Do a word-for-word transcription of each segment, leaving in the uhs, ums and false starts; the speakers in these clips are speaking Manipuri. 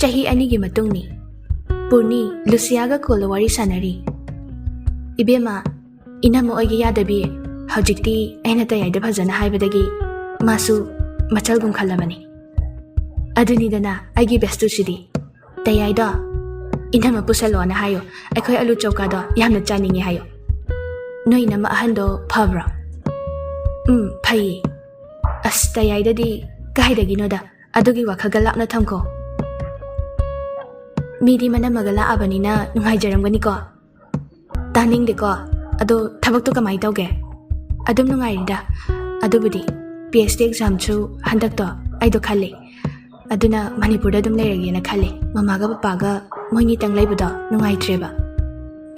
ꯆꯍꯤ ꯑꯅꯤꯒꯤ ꯃꯇꯨꯡꯅꯤ꯫ ꯄꯨꯔꯅꯤ ꯂꯨꯁꯤꯌꯥꯒ ꯀꯣꯜꯗ ꯋꯥꯔꯤ ꯁꯥꯟꯅꯔꯤ꯫ "ꯏꯕꯦꯝꯃ, ꯏꯅꯝꯃ ꯑꯣꯏꯒꯤ ꯌꯥꯗꯕꯤ, ꯍꯧꯖꯤꯛꯇꯤ ꯑꯩꯅ ꯇꯌꯥꯏꯗ ꯐꯖꯅ ꯍꯥꯏꯕꯗꯒꯤ ꯃꯥꯁꯨ ꯃꯆꯜꯒꯨꯝ ꯈꯜꯂꯕꯅꯤ꯫ ꯑꯗꯨꯅꯤꯗꯅ ꯑꯩꯒꯤ ꯕꯦꯁꯇꯨꯁꯤꯗꯤ꯫ ꯇꯌꯥꯏꯗꯣ ꯏꯅꯝꯃ ꯄꯨꯁꯜꯂꯣꯅ ꯍꯥꯏꯌꯣ, ꯑꯩꯈꯣꯏ ꯑꯂꯨ ꯆꯧꯀꯥꯗꯣ ꯌꯥꯝꯅ ꯆꯥꯅꯤꯡꯉꯦ ꯍꯥꯏꯌꯣ꯫ ꯅꯣꯏ ꯏꯅꯝꯃ ꯑꯍꯟꯗꯣ ꯐꯕ꯭ꯔꯣ?" "ꯎꯝ, ꯐꯩꯌꯦ꯫ ꯑꯁ, ꯇꯌꯥꯏꯗꯗꯤ ꯀꯥꯏꯗꯒꯤꯅꯣꯗ, ꯑꯗꯨꯒꯤ ꯋꯥꯈꯜꯒ ꯂꯥꯞꯅ ꯊꯝꯈꯣ꯫ ꯃꯤꯗꯤ ꯃꯅꯝꯃꯒ ꯂꯥꯛꯑꯕꯅꯤꯅ ꯅꯨꯡꯉꯥꯏꯖꯔꯝꯒꯅꯤꯀꯣ?" "ꯇꯥꯅꯤꯡꯗꯦꯀꯣ꯫ ꯑꯗꯣ ꯊꯕꯛꯇꯣ ꯀꯃꯥꯏꯅ ꯇꯧꯒꯦ?" "ꯑꯗꯨꯝ ꯅꯨꯡꯉꯥꯏꯔꯤꯗ꯫ ꯑꯗꯨꯕꯨꯗꯤ ꯄꯤ ꯑꯩꯆ ꯗꯤ ꯑꯦꯛꯖꯥꯝꯁꯨ ꯍꯟꯗꯛꯇꯣ ꯑꯩꯗꯣ ꯈꯜꯂꯤ꯫ ꯑꯗꯨꯅ ꯃꯅꯤꯄꯨꯔꯗ ꯑꯗꯨꯝ ꯂꯩꯔꯒꯦꯅ ꯈꯜꯂꯤ꯫ ꯃꯃꯥꯒ ꯄꯄꯥꯒ ꯃꯣꯏꯅꯤꯇꯪ ꯂꯩꯕꯗꯣ ꯅꯨꯡꯉꯥꯏꯇ꯭ꯔꯦꯕ꯫"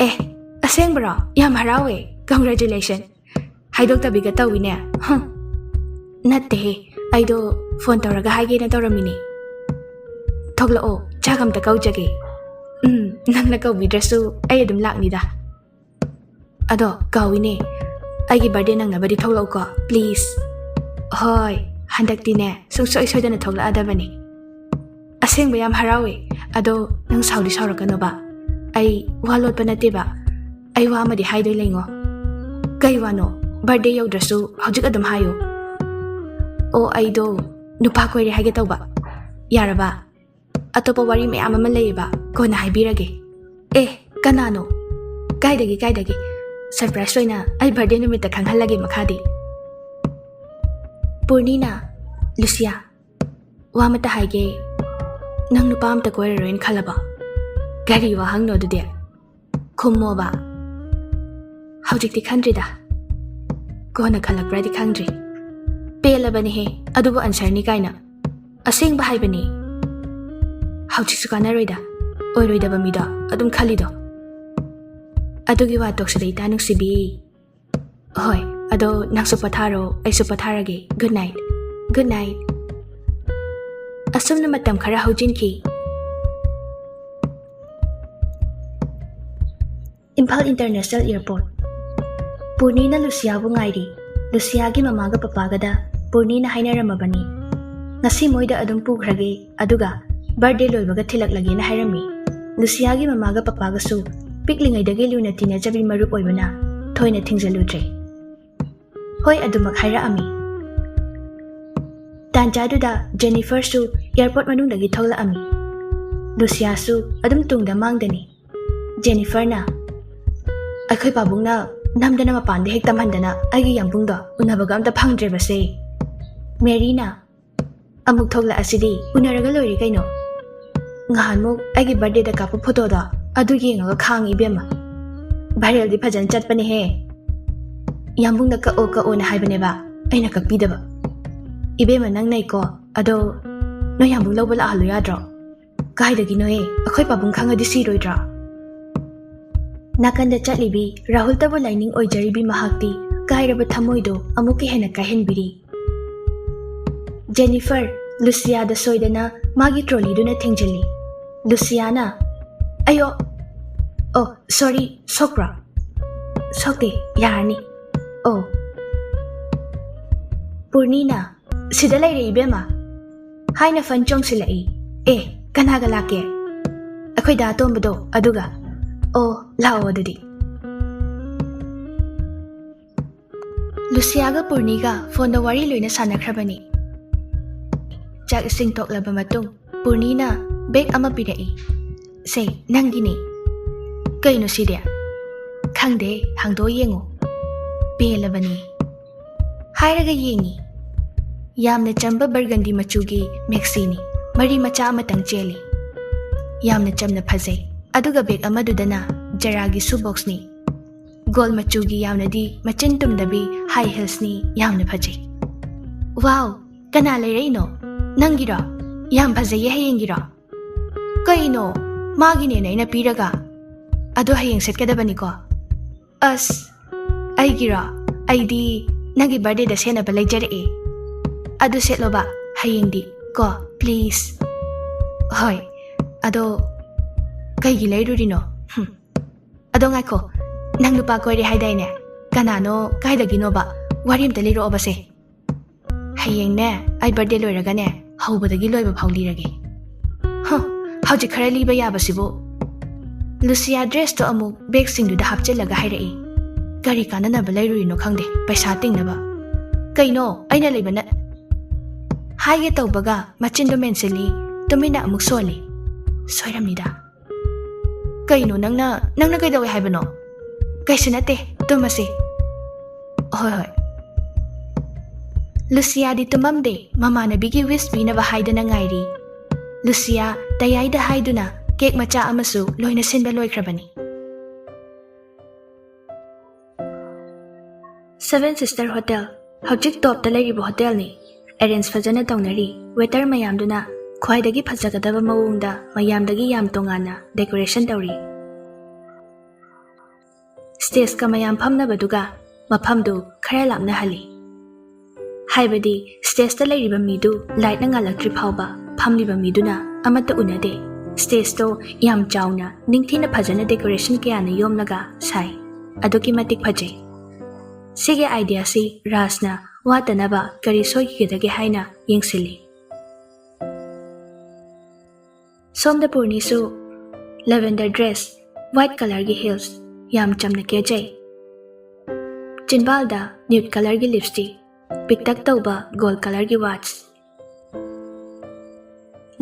"ꯑꯦ, ꯑꯁꯦꯡꯕꯔꯣ? ꯌꯥꯝ ꯍꯔꯥꯎꯋꯦ꯫ Congratulation꯫ ꯍꯥꯏꯗꯣꯛꯇꯕꯤꯒ ꯇꯧꯏꯅꯦ꯫" "ꯍꯝ, ꯅꯠꯇꯦꯍꯦ, ꯑꯩꯗꯣ ꯐꯣꯟ ꯇꯧꯔꯒ ꯍꯥꯏꯒꯦꯅ ꯇꯧꯔꯝꯃꯤꯅꯦ꯫ ꯊꯣꯛꯂꯛꯑꯣ, ꯆꯥꯛ ꯑꯝꯇ ꯀꯧꯖꯒꯦ꯫" "ꯎꯝ, ꯅꯪꯅ ꯀꯧꯕꯤꯗ꯭ꯔꯁꯨ ꯑꯩ ꯑꯗꯨꯝ ꯂꯥꯛꯅꯤꯗ꯫ ꯑꯗꯣ ꯀꯥꯎꯏꯅꯦ, ꯑꯩꯒꯤ ꯕꯥꯔꯗꯦ ꯅꯪꯅꯕꯗꯤ ꯊꯣꯛꯂꯛꯎꯀꯣ, please꯫" "ꯍꯣꯏ, ꯍꯟꯗꯛꯇꯤꯅꯦ ꯁꯨꯡꯁꯣꯏ ꯁꯣꯏꯗꯅ ꯊꯣꯛꯂꯛꯑꯗꯕꯅꯤ꯫" "ꯑꯁꯦꯡꯕ ꯌꯥꯝ ꯍꯔꯥꯎꯋꯦ꯫ ꯑꯗꯣ ꯅꯪ ꯁꯥꯎꯗꯤ ꯁꯥꯎꯔꯛꯀꯅꯣꯕ꯫ ꯑꯩ ꯋꯥ ꯂꯣꯠꯄ ꯅꯠꯇꯦꯕ꯫ ꯑꯩ ꯋꯥ ꯑꯃꯗꯤ ꯍꯥꯏꯗꯣꯏ ꯂꯩꯉꯣ꯫" "ꯀꯩ ꯋꯥꯅꯣ? ꯕꯥꯔꯗꯦ ꯌꯧꯗ꯭ꯔꯁꯨ ꯍꯧꯖꯤꯛ ꯑꯗꯨꯝ ꯍꯥꯏꯌꯨ꯫" "ꯑꯣ, ꯑꯩꯗꯣ ꯅꯨꯄꯥ ꯀꯣꯏꯔꯦ ꯍꯥꯏꯒꯦ ꯇꯧꯕ꯫" "ꯌꯥꯔꯕ? ꯑꯇꯣꯞꯄ ꯋꯥꯔꯤ ꯃꯌꯥꯝ ꯑꯃ ꯂꯩꯌꯦꯕ, ꯀꯣꯟꯅ ꯍꯥꯏꯕꯤꯔꯒꯦ꯫" "ꯑꯦ, ꯀꯅꯥꯅꯣ? ꯀꯥꯏꯗꯒꯤ, ꯀꯥꯏꯗꯒꯤ? ꯁꯔꯄ꯭ꯔꯥꯏꯁ ꯑꯣꯏꯅ ꯑꯩ ꯕꯥꯔꯗꯦ ꯅꯨꯃꯤꯠꯇ ꯈꯪꯍꯜꯂꯒꯦ ꯃꯈꯥꯗꯤ꯫" ꯄꯨꯔꯅꯤꯅ, "ꯂꯨꯁꯤꯌꯥ, ꯋꯥ ꯑꯃꯇ ꯍꯥꯏꯒꯦ, ꯅꯪ ꯅꯨꯄꯥ ꯑꯝꯇ ꯀꯣꯏꯔꯔꯣꯏꯅ ꯈꯜꯂꯕꯣ?" "ꯀꯔꯤ ꯋꯥꯍꯪꯅꯣ ꯑꯗꯨꯗꯤ? ꯈꯨꯝꯃꯣꯕ꯫" "ꯍꯧꯖꯤꯛꯇꯤ ꯈꯟꯗ꯭ꯔꯤꯗ, ꯀꯣꯟꯅ ꯈꯜꯂꯛꯄ꯭ꯔꯗꯤ ꯈꯪꯗ꯭ꯔꯤ꯫" "ꯄꯦꯜꯂꯕꯅꯦꯍꯦ, ꯑꯗꯨꯕꯨ ꯑꯟꯁꯔꯅꯤ ꯀꯥꯏꯅ꯫ ꯑꯁꯦꯡꯕ ꯍꯥꯏꯕꯅꯦ꯫ ꯍꯧꯖꯤꯛꯁꯨ ꯀꯥꯟꯅꯔꯣꯏꯗ, ꯑꯣꯏꯔꯣꯏꯗꯕ ꯃꯤꯗꯣ ꯑꯗꯨꯝ ꯈꯜꯂꯤꯗꯣ꯫" "ꯑꯗꯨꯒꯤ ꯋꯥ ꯇꯣꯛꯁꯤꯗ, ꯏꯇꯥ ꯅꯨꯡꯁꯤꯕꯤ꯫ ꯍꯣꯏ, ꯑꯗꯣ ꯅꯪꯁꯨ ꯄꯣꯊꯥꯔꯣ, ꯑꯩꯁꯨ ꯄꯣꯊꯥꯔꯒꯦ꯫ Good night꯫ Good night꯫" ꯑꯁꯨꯝꯅ ꯃꯇꯝ ꯈꯔ ꯍꯧꯖꯤꯟꯈꯤ꯫ Imphal international airport. ꯄꯨꯔꯅꯤꯅ ꯂꯨꯁꯤꯌꯥꯕꯨ ꯉꯥꯏꯔꯤ꯫ ꯂꯨꯁꯤꯌꯥꯒꯤ ꯃꯃꯥꯒ ꯄꯄꯥꯒꯗ ꯄꯨꯔꯅꯤꯅ ꯍꯥꯏꯅꯔꯝꯃꯕꯅꯤ, "ꯉꯁꯤ ꯃꯣꯏꯗ ꯑꯗꯨꯝ ꯄꯨꯈ꯭ꯔꯒꯦ, ꯑꯗꯨꯒ ꯕꯥꯔꯗꯦ ꯂꯣꯏꯕꯒ ꯊꯤꯜꯂꯛꯂꯒꯦꯅ ꯍꯥꯏꯔꯝꯃꯤ꯫ ꯂꯨꯁꯤꯌꯥꯒꯤ ꯃꯃꯥꯒ ꯄꯄꯥꯒꯁꯨ ꯄꯤꯛꯂꯤꯉꯩꯗꯒꯤ ꯂꯨꯅ ꯇꯤꯟꯅꯖꯕꯤ ꯃꯔꯨꯞ ꯑꯣꯏꯕꯅ ꯊꯣꯏꯅ ꯊꯤꯡꯖꯤꯜꯂꯨꯗ꯭ꯔꯦ꯫ ꯍꯣꯏ, ꯑꯗꯨꯃꯛ ꯍꯥꯏꯔꯛꯑꯝꯃꯤ꯫ ꯇꯥꯟꯖꯥꯗꯨꯗ ꯖꯦꯅꯤꯐꯔꯁꯨ ꯑꯦꯌꯔꯄꯣꯔꯠ ꯃꯅꯨꯡꯗꯒꯤ ꯊꯣꯛꯂꯛꯑꯝꯃꯤ꯫ ꯂꯨꯁꯤꯌꯥꯁꯨ ꯑꯗꯨꯝ ꯇꯨꯡꯗ ꯃꯥꯡꯗꯅꯤ꯫ ꯖꯦꯅꯤꯐꯔꯅ, "ꯑꯩꯈꯣꯏ ꯄꯥꯕꯨꯡꯅ ꯅꯝꯗꯅ ꯃꯄꯥꯟꯗ ꯍꯦꯛ ꯇꯝꯍꯟꯗꯅ ꯑꯩꯒꯤ ꯌꯥꯝꯕꯨꯡꯗꯣ ꯎꯅꯕꯒ ꯑꯝꯇ ꯐꯪꯗ꯭ꯔꯦꯕꯁꯦ꯫" ꯃꯦꯔꯤꯅ, "ꯑꯃꯨꯛ ꯊꯣꯛꯂꯛꯑꯁꯤꯗꯤ ꯎꯅꯔꯒ ꯂꯣꯏꯔꯦ ꯀꯩꯅꯣ꯫ ꯉꯍꯥꯟꯃꯨꯛ ꯑꯩꯒꯤ ꯕꯥꯔꯗꯦꯗ ꯀꯥꯞꯄ ꯐꯣꯇꯣꯗꯣ ꯑꯗꯨ ꯌꯦꯡꯉꯒ ꯈꯥꯡꯉꯤ ꯏꯕꯦꯝꯃ꯫ ꯚꯥꯏꯔꯦꯜꯗꯤ ꯐꯖꯅ ꯆꯠꯄꯅꯦꯍꯦ꯫ ꯌꯥꯝꯕꯨꯡꯅ ꯀꯛꯑꯣ ꯀꯛꯑꯣꯅ ꯍꯥꯏꯕꯅꯦꯕ, ꯑꯩꯅ ꯀꯛꯄꯤꯗꯕ꯫ ꯏꯕꯦꯝꯃ ꯅꯪ ꯅꯩꯀꯣ, ꯑꯗꯣ ꯅꯣꯏ ꯌꯥꯝꯕꯨꯡ ꯂꯧꯕ ꯂꯥꯛꯍꯜꯂꯨ ꯌꯥꯗ꯭ꯔꯣ?" "ꯀꯥꯏꯗꯒꯤꯅꯣꯍꯦ, ꯑꯩꯈꯣꯏ ꯄꯥꯕꯨꯡ ꯈꯪꯉꯗꯤ ꯁꯤꯔꯣꯏꯗ꯭ꯔꯣ?" ꯅꯥꯀꯟꯗ ꯆꯠꯂꯤꯕꯤ ꯔꯥꯍꯨꯜꯇꯕꯨ ꯂꯥꯏꯅꯤꯡ ꯑꯣꯏꯖꯔꯤꯕꯤ ꯃꯍꯥꯛꯇꯤ ꯀꯥꯏꯔꯕ ꯊꯃꯣꯏꯗꯣ ꯑꯃꯨꯛꯀ ꯍꯦꯟꯅ ꯀꯥꯏꯍꯟꯕꯤꯔꯤ꯫ ꯖꯦꯅꯤꯐꯔ, ꯂꯨꯁꯤꯌꯥꯗ ꯁꯣꯏꯗꯅ ꯃꯥꯒꯤ ꯇ꯭ꯔꯣꯂꯤꯗꯨꯅ ꯊꯦꯡꯖꯤꯜꯂꯤ꯫ ꯂꯨꯁꯤꯌꯥꯅ, "ꯑꯌꯣ, ꯑꯣ, ꯁꯣꯔꯤ, ꯁꯣꯛꯄ꯭ꯔꯣ?" "ꯁꯣꯛꯇꯦ, ꯌꯥꯔꯅꯤ꯫ ꯑꯣ꯫" ꯄꯨꯔꯅꯤꯅ, "ꯁꯤꯗ ꯂꯩꯔꯦ ꯏꯕꯦꯝꯃ" ꯍꯥꯏꯅ ꯐꯟ ꯆꯣꯡꯁꯤꯜꯂꯛꯏ꯫ "ꯑꯦ, ꯀꯅꯥꯒ ꯂꯥꯛꯀꯦ?" "ꯑꯩꯈꯣꯏ ꯗꯥ ꯑꯇꯣꯝꯕꯗꯣ, ꯑꯗꯨꯒ꯫" "ꯑꯣ, ꯂꯥꯛꯑꯣ ꯑꯗꯨꯗꯤ꯫" ꯂꯨꯁꯤꯌꯥꯒ ꯄꯨꯔꯅꯤꯒ ꯐꯣꯟꯗ ꯋꯥꯔꯤ ꯂꯣꯏꯅ ꯁꯥꯟꯅꯈ꯭ꯔꯕꯅꯤ꯫ ꯆꯥꯛ ꯏꯁꯤꯡ ꯇꯣꯛꯂꯕ ꯃꯇꯨꯡ ꯄꯨꯔꯅꯤꯅ ꯕꯦꯒ ꯑꯃ ꯄꯤꯔꯛꯏ꯫ "ꯁꯦ, ꯅꯪꯒꯤꯅꯤ꯫" "ꯀꯩꯅꯣ ꯁꯤꯗꯤ?" "ꯈꯪꯗꯦ, ꯍꯥꯡꯗꯣꯛꯑ ꯌꯦꯡꯉꯣ꯫" "ꯄꯦꯜꯂꯕꯅꯤ꯫" ꯍꯥꯏꯔꯒ ꯌꯦꯡꯉꯤ꯫ ꯌꯥꯝꯅ ꯆꯝꯕ ꯕꯔꯒꯟꯗꯤ ꯃꯆꯨꯒꯤ ꯃꯦꯛꯁꯤꯅꯤ, ꯃꯔꯤ ꯃꯆꯥ ꯑꯃꯇꯪ ꯆꯦꯜꯂꯤ꯫ ꯌꯥꯝꯅ ꯆꯝꯅ ꯐꯖꯩ꯫ ꯑꯗꯨꯒ ꯕꯦꯒ ꯑꯃꯗꯨꯗꯅ ꯖꯔꯥꯒꯤ ꯁꯨ ꯕꯣꯛꯁꯅꯤ꯫ ꯒꯣꯜ ꯃꯆꯨꯒꯤ ꯌꯥꯝꯅꯗꯤ ꯃꯆꯤꯟ ꯇꯨꯝꯗꯕꯤ ꯍꯥꯏ ꯍꯤꯜꯁꯅꯤ, ꯌꯥꯝꯅ ꯐꯖꯩ꯫ "ꯋꯥꯎ, ꯀꯅꯥ ꯂꯩꯔꯛꯏꯅꯣ? ꯅꯪꯒꯤꯔꯣ? ꯌꯥꯝ ꯐꯖꯩꯌꯦ, ꯍꯌꯦꯡꯒꯤꯔꯣ?" "ꯀꯩꯅꯣ? ꯃꯥꯒꯤꯅꯦꯅ ꯑꯩꯅ ꯄꯤꯔꯒ?" "ꯑꯗꯣ ꯍꯌꯦꯡ ꯁꯦꯠꯀꯗꯕꯅꯤꯀꯣ?" "ꯑꯁ, ꯑꯩꯒꯤꯔꯣ? ꯑꯩꯗꯤ ꯅꯪꯒꯤ ꯕꯥꯔꯗꯦꯗ ꯁꯦꯠꯅꯕ ꯂꯩꯖꯔꯛꯑꯦ꯫ ꯑꯗꯨ ꯁꯦꯠꯂꯣꯕ ꯍꯌꯦꯡꯗꯤ ꯀꯣ, ꯄ꯭ꯂꯤꯖ꯫" "ꯍꯣꯏ, ꯑꯗꯣ ꯀꯩꯒꯤ ꯂꯩꯔꯨꯔꯤꯅꯣ?" "ꯍꯨꯝ꯫ ꯑꯗꯣ ꯉꯥꯏꯈꯣ, ꯅꯪ ꯅꯨꯄꯥ ꯀꯣꯏꯔꯦ ꯍꯥꯏꯗꯥꯏꯅꯦ? ꯀꯅꯥꯅꯣ, ꯀꯥꯏꯗꯒꯤꯅꯣꯕ? ꯋꯥꯔꯤ ꯑꯝꯇ ꯂꯤꯔꯛꯑꯣꯕꯁꯦ꯫" "ꯍꯌꯦꯡꯅꯦ, ꯑꯩ ꯕꯥꯔꯗꯦ ꯂꯣꯏꯔꯒꯅꯦ, ꯍꯧꯕꯗꯒꯤ ꯂꯣꯏꯕ ꯐꯥꯎ ꯂꯤꯔꯒꯦ꯫" ꯍ, ꯍꯧꯖꯤꯛ ꯈꯔ ꯂꯤꯕ ꯌꯥꯕꯁꯤꯕꯨ꯫ ꯂꯨꯁꯤꯌꯥ ꯗ꯭ꯔꯦꯁꯇꯣ ꯑꯃꯨꯛ ꯕꯦꯒꯁꯤꯡꯗꯨꯗ ꯍꯥꯞꯆꯤꯜꯂꯒ ꯍꯥꯏꯔꯛꯏ꯫ ꯀꯔꯤ ꯀꯥꯟꯅꯅꯕ ꯂꯩꯔꯨꯔꯤꯅꯣ ꯈꯪꯗꯦ, ꯄꯩꯁꯥ ꯇꯤꯡꯅꯕ꯫ ꯀꯩꯅꯣ ꯑꯩꯅ ꯂꯩꯕ ꯅꯠ-, ꯍꯥꯏꯒꯦ ꯇꯧꯕꯒ ꯃꯆꯤꯟꯗꯣ ꯃꯦꯟꯁꯤꯜꯂꯤ, ꯇꯨꯃꯤꯟꯅ ꯑꯃꯨꯛ ꯁꯣꯜꯂꯤ꯫ ꯁꯣꯏꯔꯝꯃꯤꯗ꯫ ꯀꯩꯅꯣ ꯅꯪꯅ, ꯅꯪꯅ ꯀꯩꯗꯧꯋꯦ ꯍꯥꯏꯕꯅꯣ? ꯀꯩꯁꯨ ꯅꯠꯇꯦ, ꯇꯨꯝꯃꯁꯤ꯫ ꯍꯣꯏ, ꯍꯣꯏ꯫ ꯂꯨꯁꯤꯌꯥꯗꯤ ꯇꯨꯝꯃꯝꯗꯦ, ꯃꯃꯥꯟꯅꯕꯤꯒꯤ ꯋꯤꯁ ꯄꯤꯅꯕ ꯍꯥꯏꯗꯅ ꯉꯥꯏꯔꯤ꯫ ꯂꯨꯁꯤꯌꯥ ꯇꯌꯥꯏꯗ ꯍꯥꯏꯗꯨꯅ ꯀꯦꯛ ꯃꯆꯥ ꯑꯃꯁꯨ ꯂꯣꯏꯅ ꯁꯤꯟꯕ ꯂꯣꯏꯈ꯭ꯔꯕꯅꯤ꯫ ꯁꯚꯦꯟ ꯁꯤꯁꯇꯔ ꯍꯣꯇꯦꯜ, ꯍꯧꯖꯤꯛ ꯇꯣꯞꯇ ꯂꯩꯔꯤꯕ ꯍꯣꯇꯦꯜꯅꯤ꯫ ꯑꯦꯔꯦꯟꯖ ꯐꯖꯅ ꯇꯧꯅꯔꯤ꯫ ꯋꯦꯇꯔ ꯃꯌꯥꯝꯗꯨꯅ ꯈ꯭ꯋꯥꯏꯗꯒꯤ ꯐꯖꯒꯗꯕ ꯃꯑꯣꯡꯗ ꯃꯌꯥꯝꯗꯒꯤ ꯌꯥꯝ ꯇꯣꯉꯥꯟꯅ ꯗꯦꯀꯣꯔꯦꯁꯟ ꯇꯧꯔꯤ꯫ ꯁ꯭ꯇꯦꯖꯀ ꯃꯌꯥꯝ ꯐꯝꯅꯕꯗꯨꯒ ꯃꯐꯝꯗꯨ ꯈꯔ ꯂꯥꯞꯅꯍꯜꯂꯤ꯫ ꯍꯥꯏꯕꯗꯤ ꯁ꯭ꯇꯦꯖꯇ ꯂꯩꯔꯤꯕ ꯃꯤꯗꯨ ꯂꯥꯏꯠꯅ ꯉꯥꯜꯂꯛꯇ꯭ꯔꯤ ꯐꯥꯎꯕ ꯐꯝꯂꯤꯕ ꯃꯤꯗꯨꯅ ꯑꯃꯠꯇ ꯎꯅꯗꯦ꯫ ꯁ꯭ꯇꯦꯖꯇꯣ ꯌꯥꯝ ꯆꯥꯎꯅ, ꯅꯤꯡꯊꯤꯅ ꯐꯖꯅ ꯗꯦꯀꯣꯔꯦꯁꯟ ꯀꯌꯥꯅ ꯌꯣꯝꯂꯒ ꯁꯥꯏ꯫ ꯑꯗꯨꯛꯀꯤ ꯃꯇꯤꯛ ꯐꯖꯩ꯫ ꯁꯤꯒꯤ ꯑꯥꯏꯗꯤꯌꯥꯁꯤ ꯔꯥꯖꯅ ꯋꯥꯠꯇꯅꯕ ꯀꯔꯤ ꯁꯣꯏꯈꯤꯒꯗꯒꯦ ꯍꯥꯏꯅ ꯌꯦꯡꯁꯤꯜꯂꯤ꯫ ꯁꯣꯝꯗ ꯄꯨꯔꯅꯤꯁꯨ ꯂꯦꯚꯦꯟꯗꯔ ꯗ꯭ꯔꯦꯁ, ꯋꯥꯏꯠ ꯀꯂꯔꯒꯤ ꯍꯤꯜꯁ, ꯌꯥꯝ ꯆꯝꯅ ꯀꯦꯖꯩ꯫ ꯆꯤꯟꯕꯥꯜꯗ ꯅ꯭ꯌꯨꯠ ꯀꯂꯔꯒꯤ ꯂꯤꯞꯁꯇꯤꯛ, ꯄꯤꯛꯇꯛ ꯇꯧꯕ ꯒꯣꯜ ꯀꯂꯔꯒꯤ ꯋꯥꯠꯆ꯫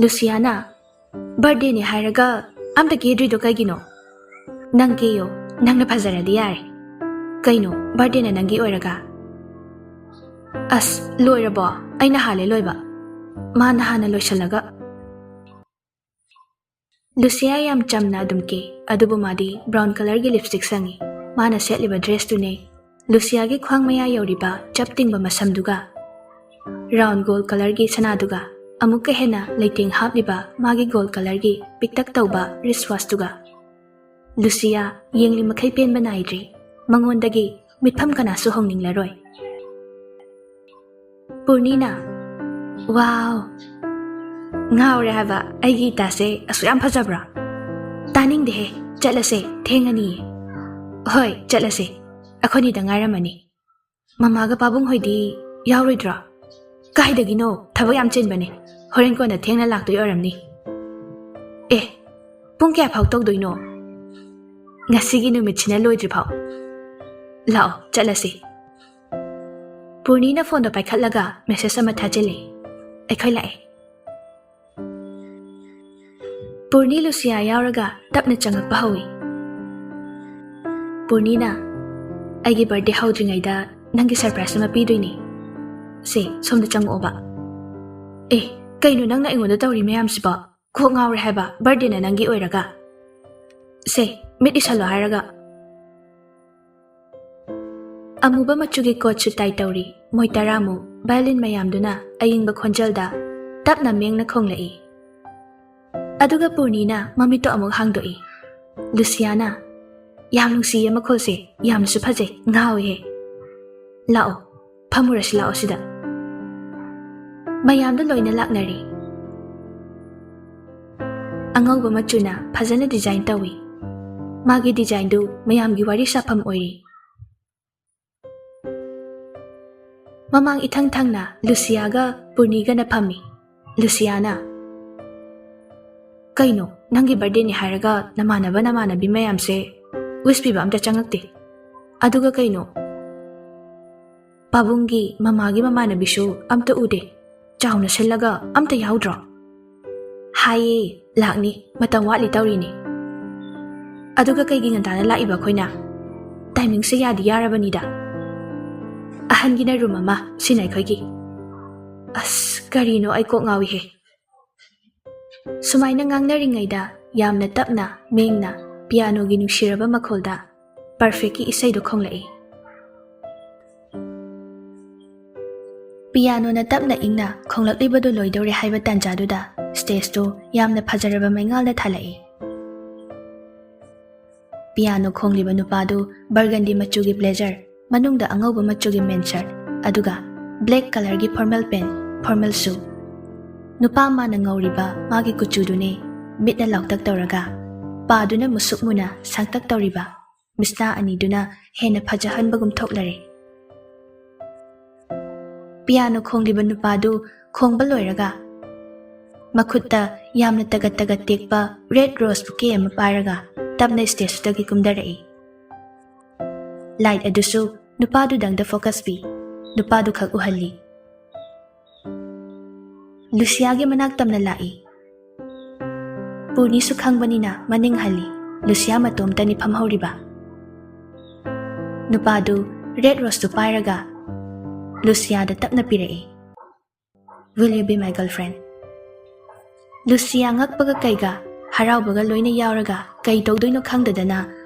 ꯂꯨꯁꯤꯌꯥꯅ, "ꯕꯥꯔꯗꯦꯅꯦ ꯍꯥꯏꯔꯒ ꯑꯝꯇ ꯀꯦꯗ꯭ꯔꯤꯗꯣ ꯀꯩꯒꯤꯅꯣ? ꯅꯪ ꯀꯦꯌꯣ, ꯅꯪꯅ ꯐꯖꯔꯗꯤ ꯌꯥꯔꯦ꯫ ꯀꯩꯅꯣ, ꯕꯥꯔꯗꯦꯅ ꯅꯪꯒꯤ ꯑꯣꯏꯔꯒ?" "ꯑꯁ, ꯂꯣꯏꯔꯕꯣ? ꯑꯩꯅ ꯍꯥꯜꯂꯦ ꯂꯣꯏꯕ꯫ ꯃꯥꯅ ꯍꯥꯟꯅ ꯂꯣꯏꯁꯤꯜꯂꯒ꯫" ꯂꯨꯁꯤꯌꯥ ꯌꯥꯝ ꯆꯝꯅ ꯑꯗꯨꯝ ꯀꯦ, ꯑꯗꯨꯕꯨ ꯃꯥꯗꯤ ꯕ꯭ꯔꯥꯎꯟ ꯀꯂꯔꯒꯤ ꯂꯤꯞꯁꯇꯤꯛ ꯁꯪꯉꯤ꯫ ꯃꯥꯅ ꯁꯦꯠꯂꯤꯕ ꯗ꯭ꯔꯦꯁꯇꯨꯅꯦ ꯂꯨꯁꯤꯌꯥꯒꯤ ꯈ꯭ꯋꯥꯡ ꯃꯌꯥ ꯌꯧꯔꯤꯕ ꯆꯞ ꯇꯤꯡꯕ ꯃꯁꯝꯗꯨꯒ, ꯔꯥꯎꯟ ꯒꯣꯜ ꯀꯂꯔꯒꯤ ꯁꯅꯥꯗꯨꯒ, ꯑꯃꯨꯛꯀ ꯍꯦꯟꯅ ꯂꯩꯇꯦꯡ ꯍꯥꯞꯂꯤꯕ ꯃꯥꯒꯤ ꯒꯣꯜ ꯀꯂꯔꯒꯤ ꯄꯤꯛꯇꯛ ꯇꯧꯕ ꯔꯤꯁ ꯋꯥꯁꯇꯨꯒ꯫ ꯂꯨꯁꯤꯌꯥ ꯌꯦꯡꯂꯤ ꯃꯈꯩ ꯄꯦꯟꯕ ꯅꯥꯏꯗ꯭ꯔꯤ꯫ ꯃꯉꯣꯟꯗꯒꯤ ꯃꯤꯠꯐꯝ ꯀꯅꯥꯁꯨ ꯍꯣꯡꯅꯤꯡꯂꯔꯣꯏ꯫ ꯄꯨꯔꯅꯤꯅ, "ꯋꯥꯎ, ꯉꯥꯎꯔꯦ ꯍꯥꯏꯕ, ꯑꯩꯒꯤ ꯏꯇꯥꯁꯦ ꯑꯁꯨꯛ ꯌꯥꯝ ꯐꯖꯕ꯭ꯔꯥ? ꯇꯥꯅꯤꯡꯗꯦꯍꯦ, ꯆꯠꯂꯁꯦ, ꯊꯦꯡꯉꯅꯤꯌꯦ꯫ ꯍꯣꯏ, ꯆꯠꯂꯁꯦ, ꯑꯩꯈꯣꯏꯅꯤꯗ ꯉꯥꯏꯔꯝꯃꯅꯤ꯫ ꯃꯃꯥꯒ ꯄꯥꯕꯨꯡ ꯍꯣꯏꯗꯤ ꯌꯥꯎꯔꯣꯏꯗ꯭ꯔꯣ?" "ꯀꯥꯏꯗꯒꯤꯅꯣ, ꯊꯕꯛ ꯌꯥꯝ ꯆꯤꯟꯕꯅꯦ, ꯍꯣꯔꯦꯟ ꯀꯣꯟꯅ ꯊꯦꯡꯅ ꯂꯥꯛꯇꯣꯏ ꯑꯣꯏꯔꯝꯅꯤ꯫" ꯑꯦ, ꯄꯨꯡ ꯀꯌꯥ ꯐꯥꯎ ꯇꯧꯗꯣꯏꯅꯣ? ꯉꯁꯤꯒꯤ ꯅꯨꯃꯤꯠꯁꯤꯅ ꯂꯣꯏꯗ꯭ꯔꯤ ꯐꯥꯎ꯫ ꯂꯥꯛꯑꯣ, ꯆꯠꯂꯁꯤ꯫ ꯄꯨꯔꯅꯤꯅ ꯐꯣꯟꯗꯣ ꯄꯥꯏꯈꯠꯂꯒ ꯃꯦꯁꯦꯖ ꯑꯃ ꯊꯥꯖꯤꯜꯂꯦ꯫ ꯑꯩꯈꯣꯏ ꯂꯥꯛꯑꯦ꯫ ꯄꯨꯔꯅꯤ ꯂꯨꯁꯤꯌꯥ ꯌꯥꯎꯔꯒ ꯇꯞꯅ ꯆꯪꯉꯛꯄ ꯍꯧꯏ꯫ ꯄꯨꯔꯅꯤꯅ, "ꯑꯩꯒꯤ ꯕꯥꯔꯗꯦ ꯍꯧꯗ꯭ꯔꯤꯉꯩꯗ ꯅꯪꯒꯤ ꯁꯔꯄ꯭ꯔꯥꯏꯖ ꯑꯃ ꯄꯤꯗꯣꯏꯅꯤ꯫ ꯁꯦ, ꯁꯣꯝꯗ ꯆꯪꯉꯛꯑꯣꯕ꯫" "ꯑꯦ, ꯀꯩꯅꯣ ꯅꯪꯅ ꯑꯩꯉꯣꯟꯗ ꯇꯧꯔꯤ ꯃꯌꯥꯝꯁꯤꯕꯣ? ꯀꯣꯛ ꯉꯥꯎꯔꯦ ꯍꯥꯏꯕ, ꯕꯥꯔꯗꯦꯅ ꯅꯪꯒꯤ ꯑꯣꯏꯔꯒ꯫ ꯁꯦ, ꯃꯤꯠ ꯏꯁꯜꯂꯣ ꯍꯥꯏꯔꯒ꯫" ꯑꯃꯨꯕ ꯃꯆꯨꯒꯤ ꯀꯣꯠ ꯁꯨꯠ ꯇꯥꯏ ꯇꯧꯔꯤ ꯃꯣꯏ ꯇꯔꯥꯃꯨꯛ ꯚꯥꯌꯣꯂꯤꯟ ꯃꯌꯥꯝꯗꯨꯅ ꯑꯏꯪꯕ ꯈꯣꯟꯖꯦꯜꯗ ꯇꯞꯅ ꯃꯦꯡꯅ ꯈꯣꯡꯂꯛꯏ꯫ ꯑꯗꯨꯒ ꯄꯨꯔꯅꯤꯅ ꯃꯃꯤꯠꯇꯣ ꯑꯃꯨꯛ ꯍꯥꯡꯗꯣꯛꯏ꯫ ꯂꯨꯁꯤꯌꯥꯅ, "ꯌꯥꯝ ꯅꯨꯡꯁꯤꯌꯦ ꯃꯈꯣꯜꯁꯦ, ꯌꯥꯝꯅꯁꯨ ꯐꯖꯩ, ꯉꯥꯎꯋꯦꯍꯦ꯫ ꯂꯥꯛꯑꯣ, ꯐꯝꯃꯨꯔꯁꯤ ꯂꯥꯛꯑꯣ ꯁꯤꯗ꯫" ꯃꯌꯥꯝꯗꯣ ꯂꯣꯏꯅ ꯂꯥꯛꯅꯔꯦ꯫ ꯑꯉꯧꯕ ꯃꯆꯨꯅ ꯐꯖꯅ ꯗꯤꯖꯥꯏꯟ ꯇꯧꯏ꯫ ꯃꯥꯒꯤ ꯗꯤꯖꯥꯏꯟꯗꯨ ꯃꯌꯥꯝꯒꯤ ꯋꯥꯔꯤ ꯁꯥꯐꯝ ꯑꯣꯏꯔꯤ꯫ ꯃꯃꯥꯡ ꯏꯊꯪ ꯊꯪꯅ ꯂꯨꯁꯤꯌꯥꯒ ꯄꯨꯔꯅꯤꯒꯅ ꯐꯝꯃꯤ꯫ ꯂꯨꯁꯤꯌꯥꯅ, "ꯀꯩꯅꯣ, ꯅꯪꯒꯤ ꯕꯥꯔꯗꯦꯅꯤ ꯍꯥꯏꯔꯒ ꯅꯃꯥꯟꯅꯕ ꯅꯃꯥꯟꯅꯕꯤ ꯃꯌꯥꯝꯁꯦ ꯋꯤꯁ ꯄꯤꯕ ꯑꯝꯇ ꯆꯪꯉꯛꯇꯦ꯫ ꯑꯗꯨꯒ ꯀꯩꯅꯣ, ꯄꯥꯕꯨꯡꯒꯤ ꯃꯃꯥꯒꯤ ꯃꯃꯥꯟꯅꯕꯤꯁꯨ ꯑꯝꯇ ꯎꯗꯦ꯫ ꯆꯥꯎꯅ ꯁꯤꯜꯂꯒ ꯑꯝꯇ ꯌꯥꯎꯗ꯭ꯔꯣ?" "ꯍꯥꯏꯌꯦ, ꯂꯥꯛꯅꯤ, ꯃꯇꯝ ꯋꯥꯠꯂꯤ ꯇꯧꯔꯤꯅꯤ꯫ ꯑꯗꯨꯒ ꯀꯩꯒꯤ ꯉꯟꯇꯥꯅ ꯂꯥꯛꯏꯕ ꯑꯩꯈꯣꯏꯅ? ꯇꯥꯏꯃꯤꯡꯁꯦ ꯌꯥꯗꯤ ꯌꯥꯔꯕꯅꯤꯗ꯫ ꯑꯍꯟꯒꯤꯅ ꯔꯨꯝ ꯑꯃ, ꯁꯤꯅ ꯑꯩꯈꯣꯏꯒꯤ꯫" ꯑꯁ, ꯀꯔꯤꯅꯣ, ꯑꯩ ꯀꯣꯛ ꯉꯥꯎꯏꯍꯦ꯫ ꯁꯨꯃꯥꯏꯅ ꯉꯥꯡꯅꯔꯤꯉꯩꯗ ꯌꯥꯝꯅ ꯇꯞꯅ, ꯃꯦꯡꯅ, ꯄꯤꯌꯥꯅꯣꯒꯤ ꯅꯨꯡꯁꯤꯔꯕ ꯃꯈꯣꯜꯗ ꯄꯔꯐꯦꯛꯀꯤ ꯏꯁꯩꯗꯨ ꯈꯣꯡꯂꯛꯏ꯫ ꯄꯤꯌꯥꯅꯣꯅ ꯇꯞꯅ ꯏꯪꯅ ꯈꯣꯡꯂꯛꯂꯤꯕꯗꯨ ꯂꯣꯏꯗꯧꯔꯦ ꯍꯥꯏꯕ ꯇꯥꯟꯖꯥꯗꯨꯗ ꯁ꯭ꯇꯦꯖꯇꯨ ꯌꯥꯝꯅ ꯐꯖꯔꯕ ꯃꯩꯉꯥꯜꯗ ꯊꯥꯜꯂꯛꯏ꯫ ꯄꯤꯌꯥꯅꯣ ꯈꯣꯡꯂꯤꯕ ꯅꯨꯄꯥꯗꯨ ꯕꯔꯒꯟꯗꯤ ꯃꯆꯨꯒꯤ ꯕ꯭ꯂꯦꯖꯔ, ꯃꯅꯨꯡꯗ ꯑꯉꯧꯕ ꯃꯆꯨꯒꯤ ꯃꯦꯟ ꯁꯔꯠ, ꯑꯗꯨꯒ ꯕ꯭ꯂꯦꯛ ꯀꯂꯔꯒꯤ ꯐꯣꯔꯃꯦꯜ ꯄꯦꯟ, ꯐꯣꯔꯃꯦꯜ ꯁꯨ꯫ ꯅꯨꯄꯥ ꯃꯥꯅ ꯉꯧꯔꯤꯕ ꯃꯥꯒꯤ ꯀꯨꯆꯨꯗꯨꯅꯦ ꯃꯤꯠꯅ ꯂꯥꯎꯇꯛ ꯇꯧꯔꯒ, ꯄꯥꯗꯨꯅ ꯃꯨꯁꯨꯛ ꯃꯨꯅ ꯁꯥꯡꯇꯛ ꯇꯧꯔꯤꯕ ꯃꯤꯁꯅꯥ ꯑꯅꯤꯗꯨꯅ ꯍꯦꯟꯅ ꯐꯖꯍꯟꯕꯒꯨꯝ ꯊꯣꯛꯂꯔꯦ꯫ ꯄꯤꯌꯥꯅꯣ ꯈꯣꯡꯂꯤꯕ ꯅꯨꯄꯥꯗꯨ ꯈꯣꯡꯕ ꯂꯣꯏꯔꯒ, ꯃꯈꯨꯠꯇ ꯌꯥꯝꯅ ꯇꯒꯠ ꯇꯒꯠ ꯇꯦꯛꯄ red rose bouquet ꯑꯃ ꯄꯥꯏꯔꯒ ꯇꯞꯅ stageꯇꯨꯗꯒꯤ ꯀꯨꯝꯊꯔꯛꯏ꯫ Light ꯑꯗꯨꯁꯨ ꯅꯨꯄꯥꯗꯨꯗꯪꯗ focus ꯄꯤ꯫ ꯅꯨꯄꯥꯗꯨ ꯈꯛ ꯎꯍꯜꯂꯤ꯫ ꯂꯨꯁꯤꯌꯥꯒꯤ ꯃꯅꯥꯛ ꯇꯝꯅ ꯂꯥꯛꯏ꯫ ꯄꯨꯔꯅꯤꯁꯨ ꯈꯪꯕꯅꯤꯅ ꯃꯅꯤꯡ ꯍꯜꯂꯤ꯫ ꯂꯨꯁꯤꯌꯥ ꯃꯇꯣꯝꯇꯅꯤ ꯐꯝꯍꯧꯔꯤꯕ꯫ ꯅꯨꯄꯥꯗꯨ red roseꯇꯨ ꯄꯥꯏꯔꯒ ꯂꯨꯁꯤꯌꯥꯗ ꯇꯞꯅ ꯄꯤꯔꯛꯏ꯫ "Will you be my girlfriend?" ꯂꯨꯁꯤꯌꯥ ꯉꯛꯄꯒ ꯀꯩꯒ ꯍꯔꯥꯎꯕꯒ ꯂꯣꯏꯅ ꯌꯥꯎꯔꯒ ꯀꯩ ꯇꯧꯗꯣꯏꯅꯣ ꯈꯪꯗꯗꯅ